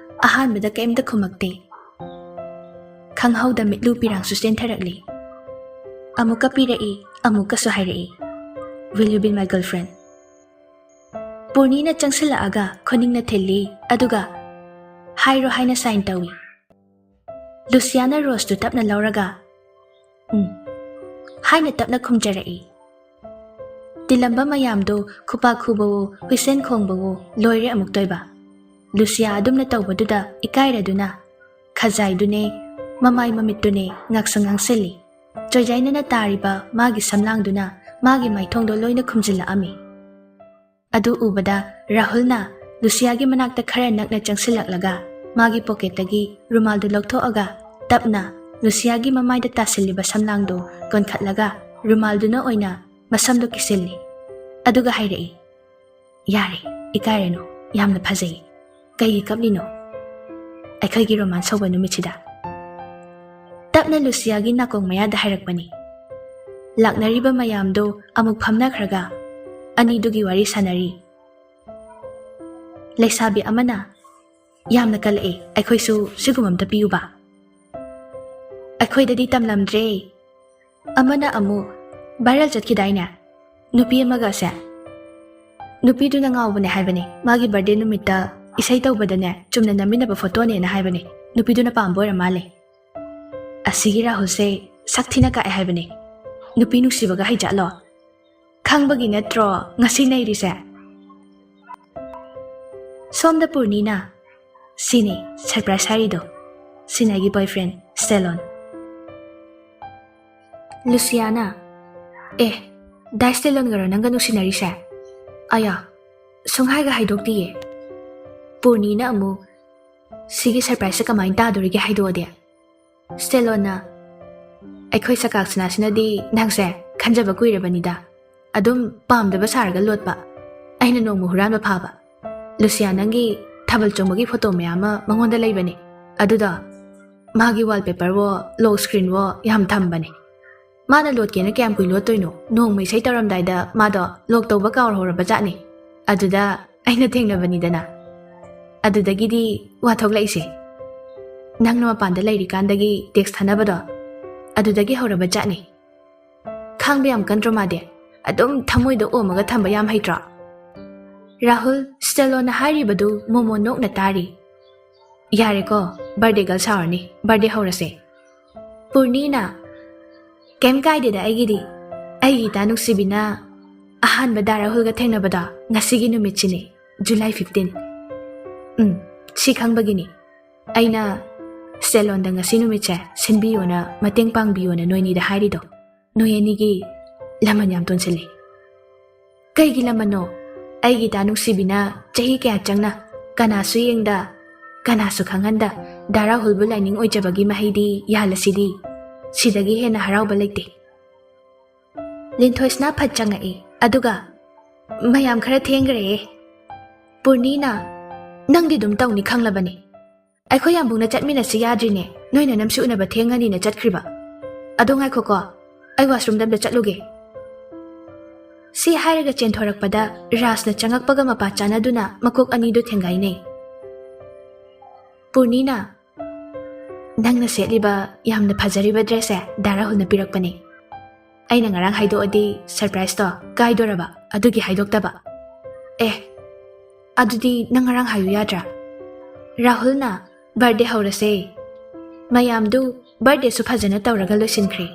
ꯑꯍꯥꯟꯕꯗ ꯀꯩꯝꯇ ꯈꯨꯝꯃꯛꯇꯦ꯫ ꯈꯪꯍꯧꯗ ꯃꯤꯠꯂꯨ ꯄꯤꯔꯥꯡꯁꯨ ꯆꯦꯟꯊꯔꯛꯂꯤ꯫ ꯑꯃꯨꯛꯀ ꯄꯤꯔꯛꯏ, ꯑꯃꯨꯛꯀꯁꯨ ꯍꯥꯏꯔꯛꯏ, "Will you be my girlfriend?" ꯄꯨꯔꯅꯤꯅ ꯆꯪꯁꯤꯜꯂꯛꯑꯒ ꯈꯨꯅꯤꯡꯅ ꯊꯤꯜꯂꯤ, ꯑꯗꯨꯒ "ꯍꯥꯏꯔꯣ" ꯍꯥꯏꯅ sign ꯇꯧꯏ꯫ ꯂꯨꯁꯤꯌꯥꯅ roseꯇꯨ ꯇꯞꯅ ꯂꯧꯔꯒ "ꯎꯝ" ꯍꯥꯏꯅ ꯇꯞꯅ ꯈꯨꯝꯖꯔꯛꯏ꯫ ꯇꯤꯜꯂꯝꯕ ꯃꯌꯥꯝꯗꯨ ꯈꯨꯄꯥꯛ ꯈꯨꯕꯋꯣ, ꯍꯨꯏꯁꯦꯟ ꯈꯣꯡꯕꯋꯣ, ꯂꯣꯏꯔꯦ ꯑꯃꯨꯛꯇꯣꯏꯕ꯫ ꯂꯨꯁꯤꯌꯥ ꯑꯗꯨꯝꯅ ꯇꯧꯕꯗꯨꯗ ꯏꯀꯥꯏꯔꯗꯨꯅ ꯈꯖꯥꯏꯗꯨꯅꯦ, ꯃꯃꯥꯏ ꯃꯃꯤꯠꯇꯨꯅꯦ ꯉꯥꯛꯁꯪ ꯉꯥꯡꯁꯤꯜꯂꯤ꯫ ꯆꯣꯏꯖꯥꯏꯅꯅ ꯇꯥꯔꯤꯕ ꯃꯥꯒꯤ ꯁꯝꯂꯥꯡꯗꯨꯅ ꯃꯥꯒꯤ ꯃꯥꯏꯊꯣꯡꯗꯣ ꯂꯣꯏꯅ ꯈꯨꯝꯖꯤꯜꯂꯛꯑꯝꯃꯤ꯫ ꯑꯗꯨ ꯎꯕꯗ ꯔꯥꯍꯨꯜꯅ ꯂꯨꯁꯤꯌꯥꯒꯤ ꯃꯅꯥꯛꯇ ꯈꯔ ꯅꯛꯅ ꯆꯪꯁꯤꯜꯂꯛꯂꯒ ꯃꯥꯒꯤ pocketꯇꯒꯤ ꯔꯨꯃꯥꯜꯗꯨ ꯂꯧꯊꯣꯛꯑꯒ ꯇꯞꯅ ꯂꯨꯁꯤꯌꯥꯒꯤ ꯃꯃꯥꯏꯗ ꯇꯥꯁꯤꯜꯂꯤꯕ ꯁꯝꯂꯥꯡꯗꯨ ꯀꯣꯟꯈꯠꯂꯒ ꯔꯨꯃꯥꯜꯗꯨꯅ ꯑꯣꯏꯅ ꯃꯁꯝꯗꯨ ꯀꯤꯁꯤꯜꯂꯤ꯫ ꯑꯗꯨꯒ ꯍꯥꯏꯔꯛꯏ, "ꯌꯥꯔꯦ, ꯏꯀꯥꯏꯔꯅꯨ, ꯌꯥꯝꯅ ꯐꯖꯩ꯫ ꯀꯩꯒꯤ ꯀꯞꯂꯤꯅꯣ? ꯑꯩꯈꯣꯏꯒꯤ romance ꯍꯧꯕ ꯅꯨꯃꯤꯠꯁꯤꯗ?" ꯇꯞꯅ ꯂꯨꯁꯤꯌꯥꯒꯤ ꯅꯥꯀꯣꯡ ꯃꯌꯥꯗ ꯍꯥꯏꯔꯛꯄꯅꯤ꯫ ꯂꯥꯛꯅꯔꯤꯕ ꯃꯌꯥꯝꯗꯨ ꯑꯃꯨꯛ ꯐꯝꯅꯈ꯭ꯔꯒ ꯑꯅꯤꯗꯨꯒꯤ ꯋꯥꯔꯤ ꯁꯥꯟꯅꯔꯤ꯫ ꯂꯩꯁꯥꯕꯤ ꯑꯃꯅ, "ꯌꯥꯝꯅ ꯀꯜꯂꯛꯑꯦ, ꯑꯩꯈꯣꯏꯁꯨ ꯁꯤꯒꯨꯝꯕ ꯑꯝꯇ ꯄꯤꯌꯨꯕ꯫ ꯑꯩꯈꯣꯏꯗꯗꯤ ꯇꯝꯂꯝꯗ꯭ꯔꯦ"꯫ ꯑꯃꯅ ꯑꯃꯨꯛ, "Viral ꯆꯠꯈꯤꯗꯥꯏꯅꯦ ꯅꯨꯄꯤ ꯑꯃꯒ ꯑꯁꯦ? ꯅꯨꯄꯤꯗꯨꯅ ꯉꯥꯎꯕꯅꯦ ꯍꯥꯏꯕꯅꯦ, ꯃꯥꯒꯤ birthday ꯅꯨꯃꯤꯠꯇ ꯏꯁꯩ ꯇꯧꯕꯗꯅꯦ ꯆꯨꯝꯅ ꯅꯝꯃꯤꯟꯅꯕ photoꯅꯦꯅ ꯍꯥꯏꯕꯅꯦ꯫ ꯅꯨꯄꯤꯗꯨꯅ ꯄꯥꯝꯕ ꯑꯣꯏꯔ ꯃꯥꯜꯂꯦ꯫ ꯑꯁꯤꯒꯤ ꯔꯥꯍꯨꯜꯁꯦ ꯁꯛ ꯊꯤꯅ ꯀꯥꯛꯑꯦ ꯍꯥꯏꯕꯅꯦ꯫ ꯅꯨꯄꯤ ꯅꯨꯡꯁꯤꯕꯒ ꯍꯩꯖꯥꯠꯂꯣ? ꯈꯪꯕꯒꯤ ꯅꯠꯇ꯭ꯔꯣ ꯉꯁꯤ ꯅꯩꯔꯤꯁꯦ?" ꯁꯣꯝꯗ ꯄꯨꯔꯅꯤꯅ, "ꯁꯤꯅꯤ surprise ꯍꯥꯏꯔꯤꯗꯣ, ꯁꯤꯅ ꯑꯩꯒꯤ boyfriend ꯁ꯭ꯇꯦꯂꯣꯟ"꯫ ꯂꯨꯁꯤꯌꯥꯅ, "ꯑꯦ, ꯗꯥ ꯁ꯭ꯇꯦꯂꯣꯟꯒꯔꯣ ꯅꯪꯒ ꯅꯨꯡꯁꯤꯅꯔꯤꯁꯦ? ꯑꯌꯥ, ꯁꯨꯡꯍꯥꯏꯒ ꯍꯥꯏꯗꯣꯛꯇꯤꯌꯦ꯫ ꯄꯨꯔꯅꯤꯅ ꯑꯃꯨꯛ, "ꯁꯤꯒꯤ ꯁꯔꯄ꯭ꯔꯥꯏꯖꯁꯦ ꯀꯃꯥꯏꯅ ꯇꯥꯗꯣꯔꯤꯒꯦ ꯍꯥꯏꯗꯣꯛꯑꯗꯤ?" ꯁ꯭ꯇꯦꯂꯣꯟꯅ, "ꯑꯩꯈꯣꯏ ꯁꯀꯥꯛꯁꯅꯥꯁꯤꯅꯗꯤ ꯅꯪꯁꯦ ꯈꯟꯖꯕ ꯀꯨꯏꯔꯕꯅꯤꯗ꯫ ꯑꯗꯨꯝ ꯄꯥꯝꯗꯕ ꯁꯥꯔꯒ ꯂꯣꯠꯄ꯫ ꯑꯩꯅ ꯅꯣꯡꯃ ꯍꯨꯔꯥꯟꯕ ꯐꯥꯕ꯫ ꯂꯨꯁꯤꯌꯥ ꯅꯪꯒꯤ ꯊꯥꯕꯜ ꯆꯣꯡꯕꯒꯤ ꯐꯣꯇꯣ ꯃꯌꯥꯝ ꯑꯃ ꯃꯉꯣꯟꯗ ꯂꯩꯕꯅꯦ꯫ ꯑꯗꯨꯗꯣ ꯃꯥꯒꯤ wallpaperꯋꯣ, lock screenꯋꯣ ꯌꯥꯝ ꯊꯝꯕꯅꯦ꯫ ꯃꯥꯅ ꯂꯣꯠꯀꯦꯅ ꯀꯌꯥꯝ ꯀꯨꯏ ꯂꯣꯠꯇꯣꯏꯅꯣ? ꯅꯣꯡꯃ ꯏꯁꯩ ꯇꯧꯔꯝꯗꯥꯏꯗ ꯃꯥꯗꯣ lock ꯇꯧꯕ ꯀꯥꯎꯔꯍꯧꯔꯕ ꯖꯥꯠꯅꯤ꯫ ꯑꯗꯨꯗ ꯑꯩꯅ ꯊꯦꯡꯅꯕꯅꯤꯗꯅ꯫ ꯑꯗꯨꯗꯒꯤꯗꯤ ꯋꯥ ꯊꯣꯛꯂꯛꯏꯁꯦ꯫ ꯅꯪꯅ ꯃꯄꯥꯟꯗ ꯂꯩꯔꯤꯀꯥꯟꯗꯒꯤ text ꯊꯥꯅꯕꯗꯣ, ꯑꯗꯨꯗꯒꯤ ꯍꯧꯔꯕ ꯖꯥꯠꯅꯤ꯫ ꯈꯥꯡꯕ ꯌꯥꯝ ꯀꯟꯗ꯭ꯔꯣ ꯃꯥꯗꯤ? ꯑꯗꯨꯝ ꯊꯃꯣꯏꯗ ꯑꯣꯝꯃꯒ ꯊꯝꯕ ꯌꯥꯝ ꯍꯩꯇ꯭ꯔꯣ?" ꯔꯥꯍꯨꯜ, ꯁ꯭ꯇꯦꯂꯣꯟꯅ ꯍꯥꯏꯔꯤꯕꯗꯨ ꯃꯣꯃꯣ ꯅꯣꯛꯅ ꯇꯥꯔꯤ꯫ "ꯌꯥꯔꯦꯀꯣ, birthday girl ꯁꯥꯎꯔꯅꯤ, birthday ꯍꯧꯔꯁꯦ꯫" ꯄꯨꯔꯅꯤꯅ, "ꯀꯩꯝ ꯀꯥꯏꯗꯦꯗ ꯑꯩꯒꯤꯗꯤ꯫ ꯑꯩꯒꯤ ꯏꯇꯥ ꯅꯨꯡꯁꯤꯕꯤꯅ ꯑꯍꯥꯟꯕ ꯗꯥ ꯔꯥꯍꯨꯜꯒ ꯊꯦꯡꯅꯕꯗꯣ ꯉꯁꯤꯒꯤ ꯅꯨꯃꯤꯠꯁꯤꯅꯤ, July fifteen꯫ ꯎꯝ, ꯁꯤ ꯈꯪꯕꯒꯤꯅꯤ꯫ ꯑꯩꯅ ꯁ꯭ꯇꯦꯂꯣꯟꯗ ꯉꯁꯤ ꯅꯨꯃꯤꯠꯁꯦ ꯁꯤꯟꯕꯤꯌꯣꯅ, ꯃꯇꯦꯡ ꯄꯥꯡꯕꯤꯌꯣꯅ ꯅꯣꯏꯅꯤꯗ ꯍꯥꯏꯔꯤꯗꯣ꯫ ꯅꯣꯏ ꯑꯅꯤꯒꯤ ꯂꯃꯟ ꯌꯥꯝ ꯇꯣꯟꯁꯤꯜꯂꯤ꯫" "ꯀꯩꯒꯤ ꯂꯃꯟꯅꯣ? ꯑꯩꯒꯤ ꯏꯇꯥ ꯅꯨꯡꯁꯤꯕꯤꯅ ꯆꯍꯤ ꯀꯌꯥ ꯆꯪꯅ ꯀꯅꯥꯁꯨ ꯌꯦꯡꯗ, ꯀꯅꯥꯁꯨ ꯈꯪꯍꯟꯗ ꯗꯥ ꯔꯥꯍꯨꯜꯕꯨ ꯂꯥꯏꯅꯤꯡ ꯑꯣꯏꯖꯕꯒꯤ ꯃꯍꯩꯗꯤ ꯌꯥꯜꯂꯁꯤꯗꯤ꯫ ꯁꯤꯗꯒꯤ ꯍꯦꯟꯅ ꯍꯔꯥꯎꯕ ꯂꯩꯇꯦ꯫" ꯂꯤꯟꯊꯣꯏꯁꯅꯥ ꯐꯠ ꯆꯪꯉꯛꯏ, ꯑꯗꯨꯒ, "ꯃꯌꯥꯝ ꯈꯔ ꯊꯦꯡꯈ꯭ꯔꯦ꯫" ꯄꯨꯔꯅꯤꯅ, "ꯅꯪꯗꯤ ꯑꯗꯨꯝ ꯇꯧꯅꯤ ꯈꯪꯂꯕꯅꯤ꯫ ꯑꯩꯈꯣꯏ ꯌꯥꯝꯕꯨꯡꯅ ꯆꯠꯃꯤꯟꯅꯁꯤ ꯌꯥꯗ꯭ꯔꯤꯅꯦ, ꯅꯣꯏꯅ ꯅꯝꯁꯨ ꯎꯅꯕ ꯊꯦꯡꯉꯅꯤꯅ ꯆꯠꯈ꯭ꯔꯤꯕ꯫ ꯑꯗꯣ ꯉꯥꯏꯈꯣꯀꯣ, ꯑꯩ washroomꯗ ꯑꯝꯇ ꯆꯠꯂꯨꯒꯦ꯫" ꯁꯤ ꯍꯥꯏꯔꯒ ꯆꯦꯟꯊꯣꯔꯛꯄꯗ ꯔꯥꯖꯅ ꯆꯪꯉꯛꯄꯒ ꯃꯄꯥ ꯆꯥꯅꯗꯨꯅ ꯃꯀꯣꯛ ꯑꯅꯤꯗꯨ ꯊꯦꯡꯒꯥꯏꯅꯩ꯫ ꯄꯨꯔꯅꯤꯅ, "ꯅꯪꯅ ꯁꯦꯠꯂꯤꯕ ꯌꯥꯝꯅ ꯐꯖꯔꯤꯕ dressꯁꯦ ꯗꯥ ꯔꯥꯍꯨꯜꯅ ꯄꯤꯔꯛꯄꯅꯦ꯫ ꯑꯩꯅ ꯉꯔꯥꯡ ꯍꯥꯏꯗꯣꯛꯑꯗꯤ surpriseꯇꯣ ꯀꯥꯏꯗꯣꯔꯕ, ꯑꯗꯨꯒꯤ ꯍꯥꯏꯗꯣꯛꯇꯕ꯫" "ꯑꯦ, ꯑꯗꯨꯗꯤ ꯅꯪ ꯉꯔꯥꯡ ꯍꯥꯏꯌꯨ ꯌꯥꯗ꯭ꯔꯥ?" ꯔꯥꯍꯨꯜꯅ, "Birthday ꯍꯧꯔꯁꯦ꯫" ꯃꯌꯥꯝꯗꯨ birthdayꯁꯨ ꯐꯖꯅ ꯇꯧꯔꯒ ꯂꯣꯏꯁꯤꯟꯈ꯭ꯔꯦ꯫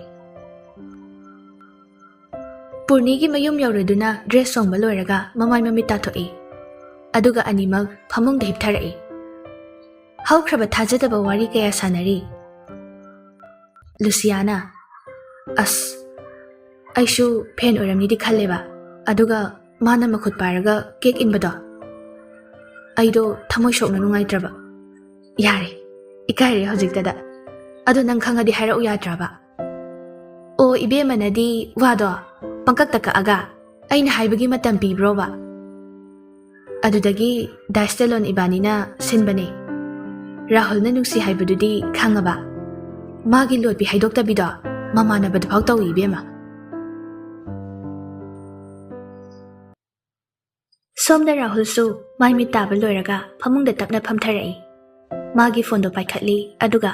ꯄꯨꯔꯅꯤꯒꯤ ꯃꯌꯨꯝ ꯌꯧꯔꯗꯨꯅ dress ꯆꯣꯡꯕ ꯂꯣꯏꯔꯒ ꯃꯃꯥꯏ ꯃꯃꯤꯠ ꯇꯥꯊꯣꯛꯏ꯫ ꯑꯗꯨꯒ ꯑꯅꯤꯃꯛ ꯐꯃꯨꯡꯗ ꯍꯤꯞꯊꯔꯛꯏ꯫ ꯍꯧꯈ꯭ꯔꯕ ꯊꯥꯖꯗꯕ ꯋꯥꯔꯤ ꯀꯌꯥ ꯁꯥꯟꯅꯔꯤ꯫ ꯂꯨꯁꯤꯌꯥꯅ, "ꯑꯁ, ꯑꯩꯁꯨ ꯐꯦꯟ ꯑꯣꯏꯔꯝꯅꯤꯗꯤ ꯈꯜꯂꯦꯕ, ꯑꯗꯨꯒ ꯃꯥꯅ ꯃꯈꯨꯠ ꯄꯥꯏꯔꯒ ꯀꯦꯛ ꯏꯟꯕꯗꯣ, ꯑꯩꯗꯣ ꯊꯃꯣꯏ ꯁꯣꯛꯅ ꯅꯨꯡꯉꯥꯏꯇ꯭ꯔꯕ꯫ ꯌꯥꯔꯦ, ꯏꯀꯥꯏꯔꯦ ꯍꯧꯖꯤꯛꯇꯗ꯫ ꯑꯗꯣ ꯅꯪ ꯈꯪꯉꯗꯤ ꯍꯥꯏꯔꯛꯎ ꯌꯥꯗ꯭ꯔꯕ? ꯑꯣ, ꯏꯕꯦꯝꯃꯅꯗꯤ ꯋꯥꯗꯣ ꯄꯪꯀꯛꯇ ꯀꯛꯑꯒ ꯑꯩꯅ ꯍꯥꯏꯕꯒꯤ ꯃꯇꯝ ꯄꯤꯕ꯭ꯔꯣꯕ? ꯑꯗꯨꯗꯒꯤ ꯗꯥꯏꯁꯇꯦꯂꯣꯟ ꯏꯕꯥꯅꯤꯅ ꯁꯤꯟꯕꯅꯦ꯫ ꯔꯥꯍꯨꯜꯅ ꯅꯨꯡꯁꯤ ꯍꯥꯏꯕꯗꯨꯗꯤ ꯈꯪꯉꯕ? ꯃꯥꯒꯤ ꯂꯣꯠꯄꯤ ꯍꯥꯏꯗꯣꯛꯇꯕꯤꯗꯣ ꯃꯃꯥꯟꯅꯕꯗꯐꯥꯎ ꯇꯧꯏ ꯏꯕꯦꯝꯃ꯫ ꯁꯣꯝꯗ ꯔꯥꯍꯨꯜꯁꯨ ꯃꯥꯏ ꯃꯤꯠ ꯇꯥꯕ ꯂꯣꯏꯔꯒ ꯐꯃꯨꯡꯗ ꯇꯞꯅ ꯐꯝꯊꯔꯛꯏ꯫ ꯃꯥꯒꯤ ꯐꯣꯟꯗꯣ ꯄꯥꯏꯈꯠꯂꯤ, ꯑꯗꯨꯒ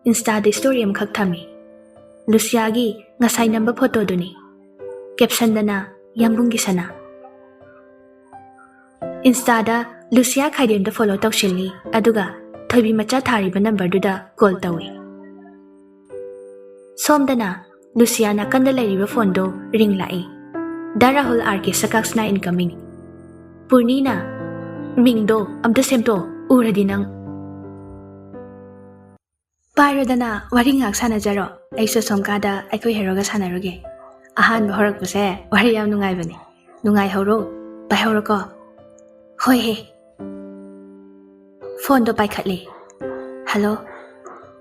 ꯏꯟꯁꯇꯥꯗ ꯁ꯭ꯇꯣꯔꯤ ꯑꯃꯈꯛ ꯊꯝꯃꯤ꯫ ꯂꯨꯁꯤꯌꯥꯒꯤ ꯉꯁꯥꯏ ꯅꯝꯕ ꯐꯣꯇꯣꯗꯨꯅꯤ꯫ ꯀꯦꯞꯁꯟꯗꯅ "ꯌꯥꯝꯕꯨꯡꯒꯤ ꯁꯅꯥ"꯫ ꯏꯟꯁꯇꯥꯗ ꯂꯨꯁꯤꯌꯥ ꯈꯥꯏꯗꯦꯝꯗ ꯐꯣꯂꯣ ꯇꯧꯁꯤꯜꯂꯤ, ꯑꯗꯨꯒ ꯊꯣꯏꯕꯤ ꯃꯆꯥ ꯊꯥꯔꯤꯕ ꯅꯝꯕꯔꯗꯨꯗ ꯀꯣꯜ ꯇꯧꯏ꯫ ꯁꯣꯝꯗꯅ ꯂꯨꯁꯤꯌꯥ ꯅꯥꯀꯟꯗ ꯂꯩꯔꯤꯕ ꯐꯣꯟꯗꯣ ꯔꯤꯡ ꯂꯥꯛꯏ꯫ "ꯗꯥ ꯔꯥꯍꯨꯜ, ꯑꯥꯔ ꯀꯦ ꯁꯀꯥꯛꯁꯅꯥ ꯏꯟꯀꯃꯤꯡ"꯫ ꯄꯨꯔꯅꯤꯅ, "ꯃꯤꯡꯗꯣ ꯑꯝꯇ ꯁꯦꯝꯗꯣꯛꯑꯣ, ꯎꯔꯗꯤ ꯅꯪ"꯫ "ꯄꯥꯏꯔꯣꯗꯅ, ꯋꯥꯔꯤ ꯉꯥꯏꯍꯥꯛ ꯁꯥꯟꯅꯖꯔꯣ꯫ ꯑꯩꯁꯨ ꯑꯁꯣꯝ ꯀꯥꯗ ꯑꯩꯈꯣꯏ ꯍꯦꯔꯣꯒ ꯁꯥꯟꯅꯔꯨꯒꯦ꯫ ꯑꯍꯥꯟꯕ ꯍꯧꯔꯛꯄꯁꯦ ꯋꯥꯔꯤ ꯌꯥꯝ ꯅꯨꯡꯉꯥꯏꯕꯅꯦ꯫ ꯅꯨꯡꯉꯥꯏꯍꯧꯔꯣ꯫ ꯄꯥꯏꯍꯧꯔꯣꯀꯣ"꯫ "ꯍꯣꯏ ꯍꯦ"꯫ ꯐꯣꯟꯗꯣ ꯄꯥꯏꯈꯠꯂꯦ꯫ "ꯍꯜꯂꯣ,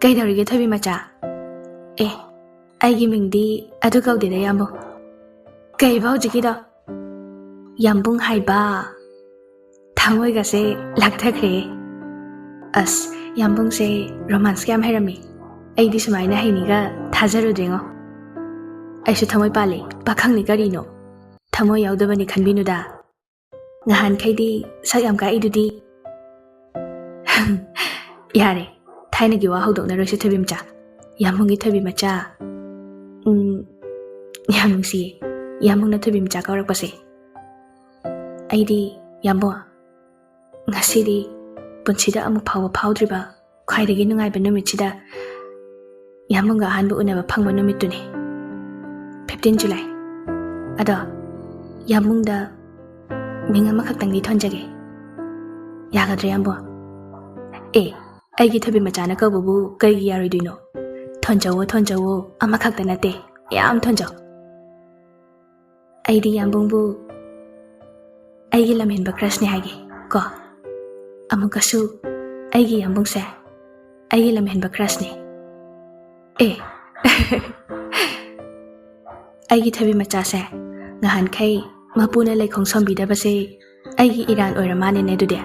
ꯀꯩꯗꯧꯔꯤꯒꯦ ꯊꯣꯏꯕꯤ ꯃꯆꯥ?" "ꯑꯦ, ꯑꯩꯒꯤ ꯃꯤꯡꯗꯤ ꯑꯗꯨ ꯀꯧꯗꯦꯗ, ꯌꯥꯝꯕꯨꯡ"꯫ "ꯀꯩꯕ ꯍꯧꯖꯤꯛꯀꯤꯗꯣ?" "ꯌꯥꯝꯕꯨꯡ ꯍꯥꯏꯕ"꯫ ꯊꯃꯣꯏꯒꯁꯦ ꯂꯥꯛꯊꯈ꯭ꯔꯦ꯫ ꯑꯁ, ꯌꯥꯝꯕꯨꯡꯁꯦ ꯔꯣꯃꯥꯟꯁꯀ ꯌꯥꯝ ꯍꯩꯔꯝꯃꯤ꯫ ꯑꯩꯗꯤ ꯁꯨꯃꯥꯏꯅ ꯍꯩꯅꯤꯒ ꯊꯥꯖꯔꯨꯗ꯭ꯔꯦꯉꯣ꯫ ꯑꯩꯁꯨ ꯊꯃꯣꯏ ꯄꯥꯜꯂꯤ, ꯄꯥꯈꯪꯅꯤ ꯀꯔꯤꯅꯣ꯫ ꯊꯃꯣꯏ ꯌꯥꯎꯗꯕꯅꯤ ꯈꯟꯕꯤꯅꯨꯗ꯫ ꯉꯍꯥꯟꯈꯩꯗꯤ ꯁꯛ ꯌꯥꯝ ꯀꯥꯛꯏꯗꯨꯗꯤ꯫ ꯌꯥꯔꯦ, ꯊꯥꯏꯅꯒꯤ ꯋꯥ ꯍꯧꯗꯣꯛꯅꯔꯣꯏꯁꯦ ꯊꯣꯏꯕꯤ ꯃꯆꯥ꯫ ꯌꯥꯝꯕꯨꯡꯒꯤ ꯊꯣꯏꯕꯤ ꯃꯆꯥ꯫ ꯎꯝ, ꯌꯥꯝ ꯅꯨꯡꯁꯤꯌꯦ ꯌꯥꯝꯕꯨꯡꯅ ꯊꯣꯏꯕꯤ ꯃꯆꯥ ꯀꯧꯔꯛꯄꯁꯦ꯫ ꯑꯩꯗꯤ ꯌꯥꯝꯕꯨꯡ, ꯉꯁꯤꯗꯤ ꯄꯨꯟꯁꯤꯗ ꯑꯃꯨꯛ ꯐꯥꯎꯕ ꯐꯥꯎꯗ꯭ꯔꯤꯕ ꯈ꯭ꯋꯥꯏꯗꯒꯤ ꯅꯨꯡꯉꯥꯏꯕ ꯅꯨꯃꯤꯠꯁꯤꯗ ꯌꯥꯝꯕꯨꯡꯒ ꯑꯍꯥꯟꯕ ꯎꯅꯕ ꯐꯪꯕ ꯅꯨꯃꯤꯠꯇꯨꯅꯤ, ꯐꯤꯐꯇꯤꯟ ꯖꯨꯂꯥꯏ꯫ ꯑꯗꯣ ꯌꯥꯝꯕꯨꯡꯗ ꯃꯤꯡ ꯑꯃꯈꯛꯇꯪꯗꯤ ꯊꯣꯟꯖꯒꯦ꯫ ꯌꯥꯒꯗ꯭ꯔꯥ, ꯌꯥꯝꯕꯨꯡ? ꯑꯦ, ꯑꯩꯒꯤ ꯊꯣꯏꯕꯤ ꯃꯆꯥꯅ ꯀꯧꯕꯕꯨ ꯀꯩꯒꯤ ꯌꯥꯔꯣꯏꯗꯣꯏꯅꯣ? ꯊꯣꯟꯖꯧꯋꯣ, ꯊꯣꯟꯖꯧꯋꯣ, ꯑꯃꯈꯛꯇ ꯅꯠꯇꯦ, ꯌꯥꯝ ꯊꯣꯟꯖꯧ꯫ ꯑꯩꯗꯤ ꯌꯥꯝꯕꯨꯡꯕꯨ ꯑꯩꯒꯤ ꯂꯝꯍꯦꯟꯕ crushꯅꯦ ꯍꯥꯏꯒꯦ ꯀꯣ꯫ ꯑꯃꯨꯛꯀꯁꯨ ꯑꯩꯒꯤ ꯌꯥꯝꯕꯨꯡꯁꯦ ꯑꯩꯒꯤ ꯂꯝꯍꯦꯟꯕ crushꯅꯦ꯫ ꯑꯦ, ꯑꯩꯒꯤ ꯊꯣꯏꯕꯤ ꯃꯆꯥꯁꯦ ꯉꯍꯥꯟꯈꯩ ꯃꯄꯨꯅ ꯂꯩꯈꯣꯡ ꯁꯣꯝꯕꯤꯗꯕꯁꯦ ꯑꯩꯒꯤ ꯏꯔꯥꯟ ꯑꯣꯏꯔ ꯃꯥꯅꯦꯅꯦ ꯑꯗꯨꯗꯤ꯫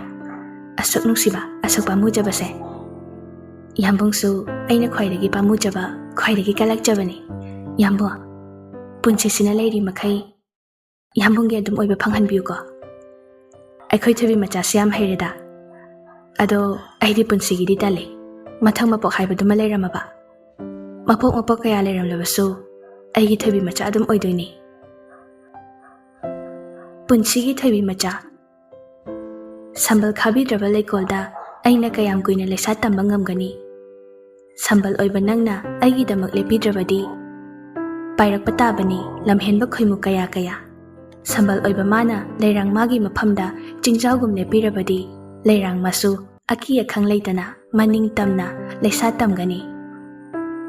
ꯑꯁꯨꯛ ꯅꯨꯡꯁꯤꯕ, ꯑꯁꯨꯛ ꯄꯥꯝꯃꯨꯖꯕꯁꯦ꯫ ꯌꯥꯝꯕꯨꯡꯁꯨ ꯑꯩꯅ ꯈ꯭ꯋꯥꯏꯗꯒꯤ ꯄꯥꯝꯃꯨꯖꯕ, ꯈ꯭ꯋꯥꯏꯗꯒꯤ ꯀꯜꯂꯛꯆꯕꯅꯤ꯫ ꯌꯥꯝꯕꯨꯡ, ꯄꯨꯟꯁꯤꯁꯤꯅ ꯂꯩꯔꯤ ꯃꯈꯩ ꯌꯥꯝꯕꯨꯡꯒꯤ ꯑꯗꯨꯝ ꯑꯣꯏꯕ ꯐꯪꯍꯟꯕꯤꯌꯨꯀꯣ꯫ ꯑꯩꯈꯣꯏ ꯊꯣꯏꯕꯤ ꯃꯆꯥꯁꯤ ꯌꯥꯝ ꯍꯩꯔꯦꯗ꯫ ꯑꯗꯣ ꯑꯩꯗꯤ ꯄꯨꯟꯁꯤꯒꯤꯗꯤ ꯇꯜꯂꯤ꯫ ꯃꯊꯪ ꯃꯄꯣꯛ ꯍꯥꯏꯕꯗꯨꯃ ꯂꯩꯔꯝꯃꯕ꯫ ꯃꯄꯣꯛ ꯃꯄꯣꯛ ꯀꯌꯥ ꯂꯩꯔꯝꯂꯕꯁꯨ ꯑꯩꯒꯤ ꯊꯣꯏꯕꯤ ꯃꯆꯥ ꯑꯗꯨꯝ ꯑꯣꯏꯗꯣꯏꯅꯤ꯫ ꯄꯨꯟꯁꯤꯒꯤ ꯊꯣꯏꯕꯤ ꯃꯆꯥ꯫ ꯁꯝꯕꯜ ꯈꯥꯕꯤꯗ꯭ꯔꯕ ꯂꯩꯀꯣꯜꯗ ꯑꯩꯅ ꯀꯌꯥꯝ ꯀꯨꯏꯅ ꯂꯩꯁꯥ ꯇꯝꯕ ꯉꯝꯒꯅꯤ? ꯁꯝꯕꯜ ꯑꯣꯏꯕ ꯅꯪꯅ ꯑꯩꯒꯤꯗꯃꯛ ꯂꯦꯞꯄꯤꯗ꯭ꯔꯕꯗꯤ ꯄꯥꯏꯔꯛꯄ ꯇꯥꯕꯅꯤ ꯂꯝꯍꯦꯟꯕ ꯈꯣꯏꯃꯨ ꯀꯌꯥ ꯀꯌꯥ꯫ ꯁꯝꯕꯜ ꯑꯣꯏꯕ ꯃꯥꯅ ꯂꯩꯔꯥꯡ ꯃꯥꯒꯤ ꯃꯐꯝꯗ ꯆꯤꯡꯖꯥꯎꯒꯨꯝ ꯂꯦꯞꯄꯤꯔꯕꯗꯤ ꯂꯩꯔꯥꯡ ꯃꯥꯁꯨ ꯑꯀꯤ ꯑꯈꯪ ꯂꯩꯇꯅ ꯃꯅꯤꯡ ꯇꯝꯅ ꯂꯩꯁꯥ ꯇꯝꯒꯅꯤ꯫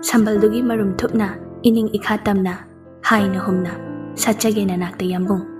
ꯁꯝꯕꯜꯗꯨꯒꯤ ꯃꯔꯨꯝ ꯊꯨꯞꯅ ꯏꯅꯤꯡ ꯏꯈꯥ ꯇꯝꯅ ꯍꯥꯏꯅ ꯍꯨꯝꯅ ꯁꯥꯠꯆꯒꯦ ꯅꯅꯥꯛꯇ ꯌꯥꯝꯕꯨꯡ꯫